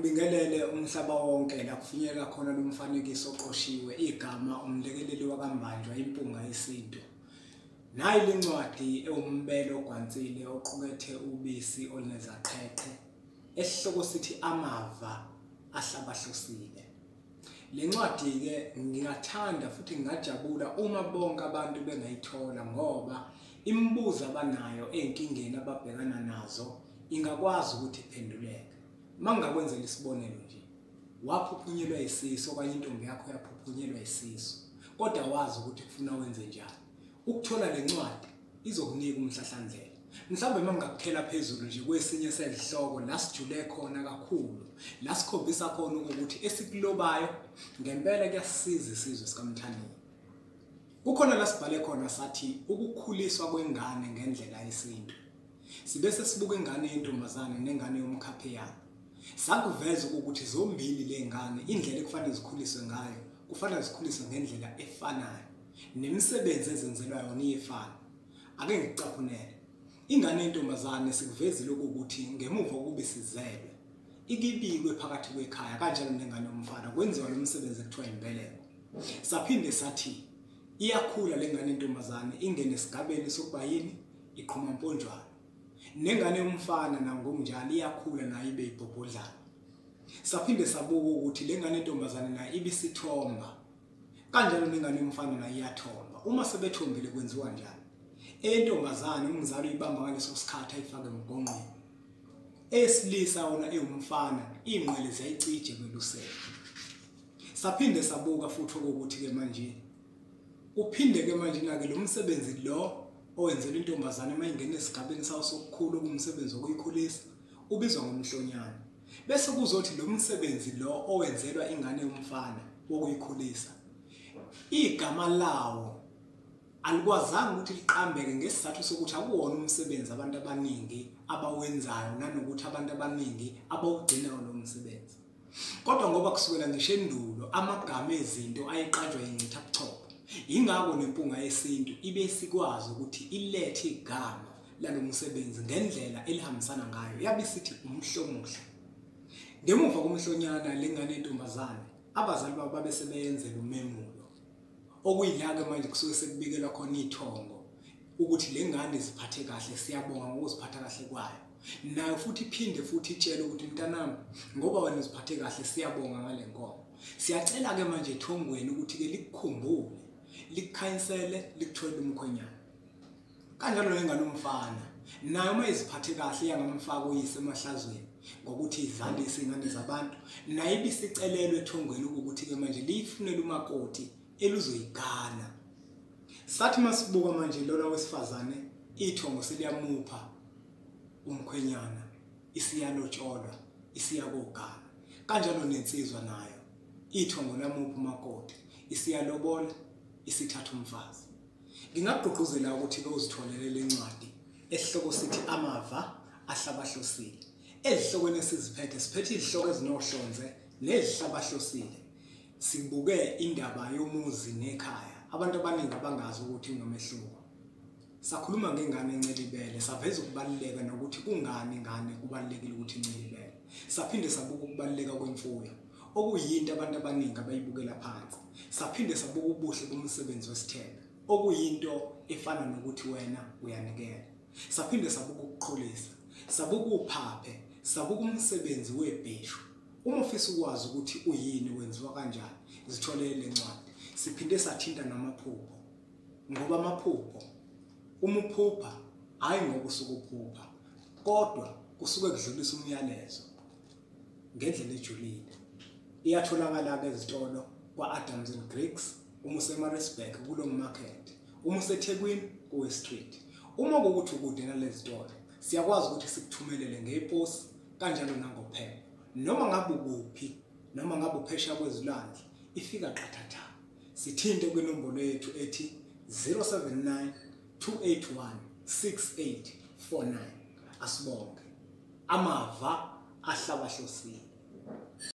Angibingelele umhlaba wonke la kufinyeka khona lo mfanekiso oqoshiwe igama umlekeleli wakaMbanjwa impunga yesintu. Nayi lencwadi ewumbele ogwansile oqukethe ubisi olunezaqheqhe esihloko sithi amava ahlabahlosile. Le ncwadi-ke ngingathanda futhi ngingajabula uma bonke abantu bengayithola ngoba imibuzo abanayo ey'nkingeni ababhekana nazo ingakwazi ukuthi iphenduleke. Uma ngingakwenzela isibonelo nje, waphuphunyelwa isisu okanye intombi yakho yaphuphunyelwa isisu, kodwa wazi ukuthi kufuna wenze njani. Ukuthola le ncwadi izokunika umhlahlandlela. Mhlawumbe uma ngingakukhela phezulu nje kwesinye sezihloko la sijule khona kakhulu, la sikhombisa khona ukuthi esikulobayo ngempela kuyasisiza isizwe sikaMthaniya. Kukhona la sibhale khona sathi ukukhuliswa kwengane ngendlela yesintu. Sibe sesibuka ingane yentombazane nengane yomkhapheyana. Sakuveza ukuthi zombili le ngane indlela ekufanele zikhuliswe ngayo kufanele zikhuliswe ngendlela efanayo. Nemisebenzi ezenzelwa yona iyefana. Ake ngikucaphunele. Ingane yentombazane sikuvezile ukuthi ngemuva kokuba isizelwe ikibikwe phakathi kwekhaya kanjalo nengane yomfana kwenziwa lo msebenzi ekuthiwa imbeleko. Saphinde sathi iyakhula lengane yentombazane ingene esigabeni sokuba yini iqhuma mponjwana. Nengane yomfana nayo ngokunjalo iyakhula nayo ibe ibhobhodlana. Saphinde sabuka ukuthi lengane yentombazane nayo ibisithomba. Kanjalo nengane yomfana nayo iyathomba. Uma sebethombile kwenziwa njani? Eyentombazane umzali uyibamba ngaleso sikhathi ayifake emgonqweni. Eyesilisa wona ewumfana iy'nqwele ziyayicije kwelusele. Saphinde sabuka futhi okokuthi-ke manje uphinde-ke manje na-ke lo msebenzi lo owenzelwa intombazane uma ingena esigabeni sawo sokukhula okuwumsebenzi wokuyikhulisa ubizwa ngomhlonyane. Bese kuzothi lo msebenzi lo owenzelwa ingane yomfana wokuyikhulisa igama lawo alikwazanga ukuthi liqambeke ngesizathu sokuthi akuwona umsebenzi abantu abaningi abawenzayo nanokuthi abantu abaningi abawugcinayo lo msebenzi. Kodwa ngoba kusukela ngisho endulo amagama ezinto ayeqanjwa yincithabuchopho, yingakho nempunga yesintu ibe isikwazi ukuthi ilethe igama lalo msebenzi ngendlela elihambisana ngayo, yabe isithi umhlomuhle. Ngemuva komhlonyana lengane yentombazane, abazali babo babe sebeyenzela umemulo, okuyila-ke manje kusuke sekubikelwa khona ithongo ukuthi le ngane iziphathe kahle, siyabonga ngokuziphatha kahle kwayo. Nayo futhi iphinde futhi itshele ukuthi mntanami ngoba wena uziphathe kahle siyabonga ngale nkomo. Siyacela-ke manje ethongweni ukuthi-ke likukhumbule, likukhanyisele, likutholele umkhwenyana. Kanjalo nengane umfana nayo uma iziphathe kahle iyangamfaka uyise emahlazweni ngokuthi izalise iy'ngane zabantu, nayo ibisicelelwe ethongweni ukuthi-ke manje liyifunele umakoti eluzoyigana. Sathi masibuka manje lona wesifazane ithongo seliyamupha umkhwenyana, isiyalotsholwa, isiya kogana. Kanjalo nensizwa nayo ithongo lamupha umakoti, isiyalobola, isithatha umfazi. Ngingakugqugquzela ukuthi ke uzitholele le ncwadi esihloko sithi amava ahlabahlosile. Ezihlokweni esiziphethe siphethe izihloko ezinohlonze nezihlabahlosile. Sibuke indaba yomuzi nekhaya. Abantu abaningi abangazi ukuthi kunomehluko. Sakhuluma ngengane encela ibele, saveza ukubaluleka nokuthi kungani ingane kubalulekile ukuthi incele ibele. Saphinde sabuka ukubaluleka kwemfuyo, okuyinto abantu abaningi abayibukela phansi. Saphinde sabuka ubuhle bomsebenzi wesithebe, okuyinto efana nokuthi wena uyanikela. Saphinde sabuka ukuqholisa, sabuka uphaphe, sabuka umsebenzi webheshu. Uma ufisa ukwazi ukuthi uyini, wenziwa kanjani, zitholele le ncwadi. Siphinde sathinta namaphupho, ngoba amaphupho uma uphupha hhayi ngoba usuke uphupha, kodwa kusuke kudlulisa umyalezo ngendlela ejulile. Iyatholakala-ke ezitolo kwa-Adams and Griggs, uma useMaritzburg ku-Long Market, uma useThekwini ku-West Street. Uma kuwukuthi ukude nalezi zitolo, siyakwazi ukuthi sikuthumelele ngeposi kanjalo nangophepha. Noma ngabe ukuphi, noma ngabe uphesheya kwezilwandle, ifika qathatha. Sithinte kwinombolo yethu ethi 079 281 6849. Asibonge. Amava ahlabahlosile.